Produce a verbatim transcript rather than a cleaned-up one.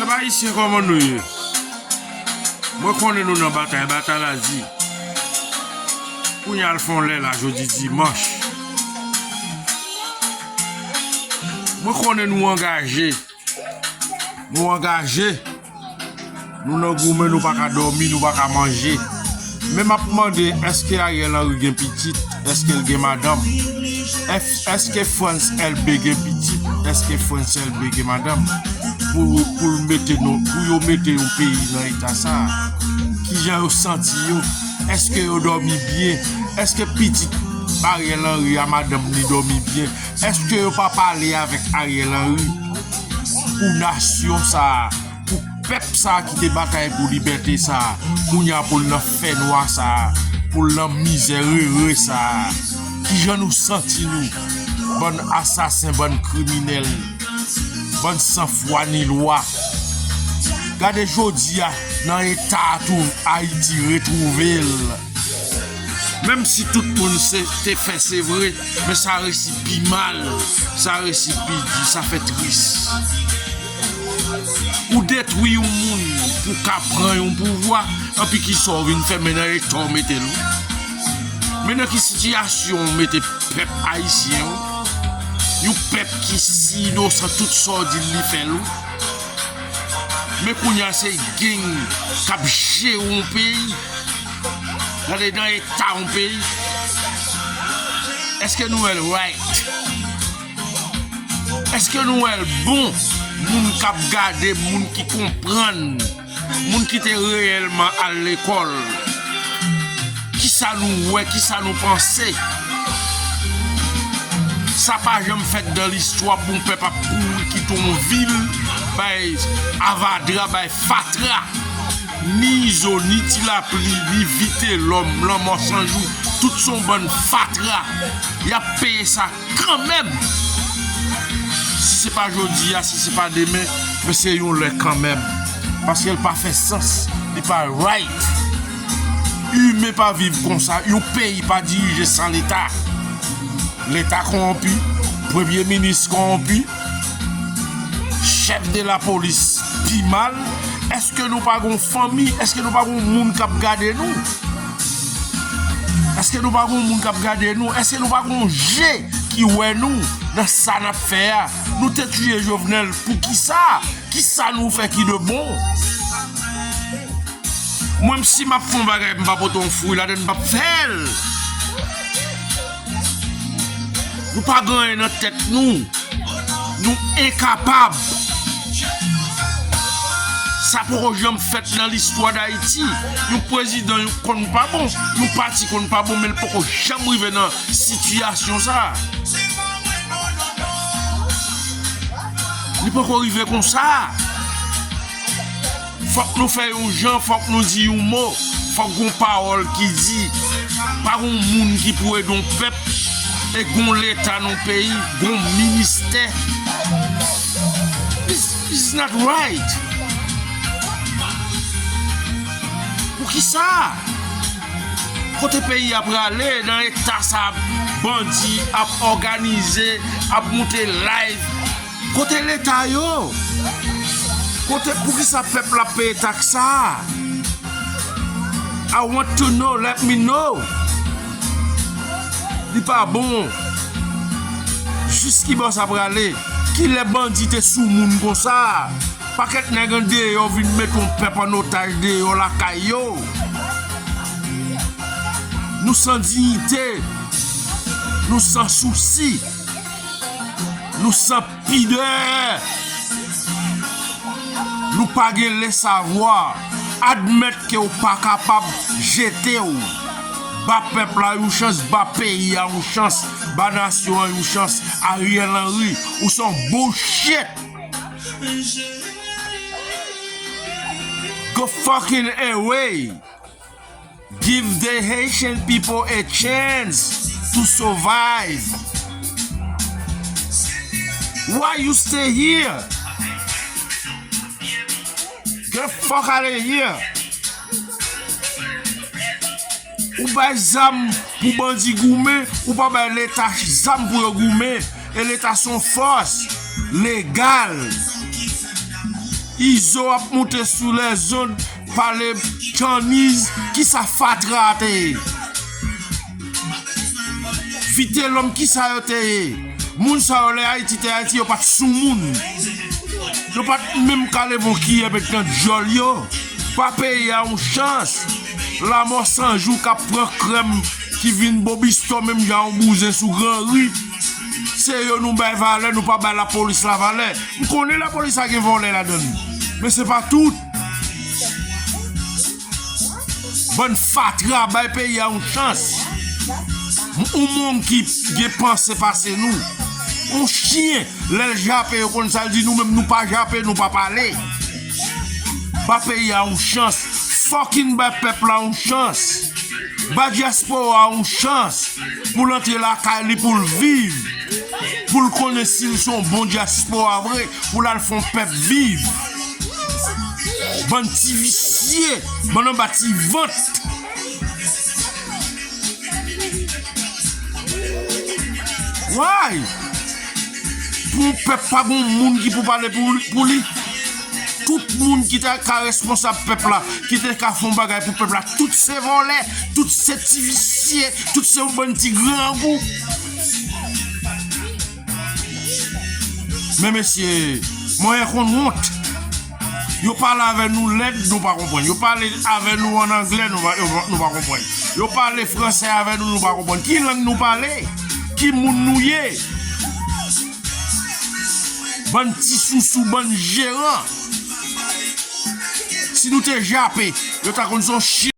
Pèp ayisyen, kòman nou ye? Mwen konnen nou nan batay, batay la di. Kounye a l fè yon lè la, jodi dimanch. Mwen konnen nou angaje. Nou angaje. Nou nan goumen, nou pa ka dòmi, nou pa ka manje. Men m ap mande, èske Ariel Henry gen pitit? Èske l gen madanm? Èf-, èske Frantz Elbé gen pitit? Èske Frantz Elbé gen madanm? Pou, pou l mete nou, pou yo mete yon peyi nan eta sa a. Kijan yo santi yo? Èske yo dòmi byen? Èske pitit Ariel Henry a madanm li dòmi byen? Èske yo pa pale avèk Ariel Henry pou nasyon sa a, pou pèp sa a ki te batay pou libète sa a, kounye a pou l nan fènwa sa a, pou l nan mizè rere sa a? Kijan nou santi nou, bann asasen, bann kriminèl, bann san fwa ni lwa? Gade jodi a, nan eta a tou Ayiti retwouve l. Menm si tout moun se, te fè se vre, men sa resi pi mal, sa resi pi di, sa fè tris. Ou detwi yon moun pou ka pran yon pouvwa, anpi kisa w vin fè, men nan eta w mete l ou? Men nan ki sitiyasyon w mete pèp ayisyen ou? Yon pèp ki si inosan, tout sa w di l li fè l ou? Men kounye a se gang k ap jere yon peyi. Gade nan eta yon peyi. Èske nou wè l right? Èske nou wè l bon? Moun k ap gade, moun ki konprann, moun ki te reyèlman al lekòl. Kisa nou wè, kisa nou panse? Sa pa janm fèt dan listwa pou yon pèp ap kouri kite yon vil bay avadra, bay fatra. Ni Izo, ni Ti Lapli, ni Vitelòm, Lanmò San Jou, tout se yon bann fatra. Y ap peye sa kanmenm. Si se pa jodi a, si se pa demen, men se yon lè kanmenm. Paske l pa fè sans, li pa right. Imen pa viv konsa, yon peyi pa dirije san Leta. Leta kowonpi, premye minis kowonpi, chèf de lapolis pi mal. Èske nou pa gon fanmi? Èske nou pa gon moun k ap gade nou? Èske nou pa gon moun k ap gade nou? Èske nou pa gon je ki wè nou nan sa n ap fè a? Nou te tiye Jovenel pou kisa? Kisa nou fè ki de bon? Mwen, si m ap fè yon bagay, m pa pote yon fwi ladann, m p ap fè l. Nou pa gen anyen nan tèt nou. Nou enkapab. Sa poko janm fèt nan listwa Dayiti. Yon prezidan, yon konn pa bon, yon pati konn pa bon, men l poko janm rive nan sitiyasyon sa. Li poko rive konsa. Fòk nou fè yon jan, fòk nou di yon mo, fòk gon pawòl ki di. Pa gon moun ki pou ede yon pèp, e gon Leta nan yon peyi, gon ministè. This is not right. Poukisa? Kote peyi a prale nan eta sa, bandi ap òganize, ap moute live? Kote Leta yo? Kote, poukisa pèp la ap peye taks sa? I want to know, let me know. Li pa bon. Jis ki bò sa prale? Kilè bandi te sou moun konsa? Pakèt nèg andeyò vin met yon pèp an otaj deyò lakay yo. Nou san diyite. Nou san sousi. Nou san pidè. Nou pa gen lesavwa. Admèt ke w pa kapab, jete w. Ba pèp la yon chans, ba peyi a yon chans, ba nasyon an yon chans. Ariel Henry, ou se yon bullshit. Go fucking away. Give the Haitian people a chance to survive. Why you stay here? Get the fuck out of here. Ou bay zam pou bandi goumen, ou pa bay Leta zam pou yo goumen. E Leta se yon fòs legal. Izo ap moute sou lèzond, pale tchanniz, kisa fatra a te ye? Vitelòm, kisa yo te ye? Moun sa yo, lè Ayiti te Ayiti, yo pa t sou moun. Yo pa t menm ka leve yon kiyè met nan dyòl yo. Ba peyi a yon chans. Lanmò San Jou k ap pran krèm, ki vin bobistò menm jan yon bouzen sou Granri. Se yo nou bay valè, nou pa bay lapolis la valè. M konnen lapolis la gen vòlè ladan l. Men se pa tout. Bann fatra, bay peyi a yon chans. Yon moun ki gen panse pase nou. Yon chen, lè l jape, yo konn sa l di, nou menm nou pa jape, nou pa pale. Ba peyi a yon chans. Fucking ba pèp la yon chans. Ba dyaspora a yon chans pou l antre lakay li, pou l viv. Pou l konnen si l se yon bon dyaspora vre, pou l al fè yon pèp viv. Bann ti visye, bann anba ti vant. Why? Pou yon pèp pa gon moun ki pou pale pou, pou li. Tout moun ki te ka responsab pèp la, ki te ka fè yon bagay pou pèp la, tout se vòlè, tout se ti visye, tout se yon bann ti grangou. Men mesye, mwen konn wont. Yo pale avè nou lèd, nou pa konprann. Yo pale avè nou an anglè, nou pa, nou pa konprann. Yo pale fransè avè nou, nou pa konprann. Ki lang nou pale? Ki moun nou ye? Bann ti sousou, bann jeran. Si nou te jape, yo ta konn se yon chen.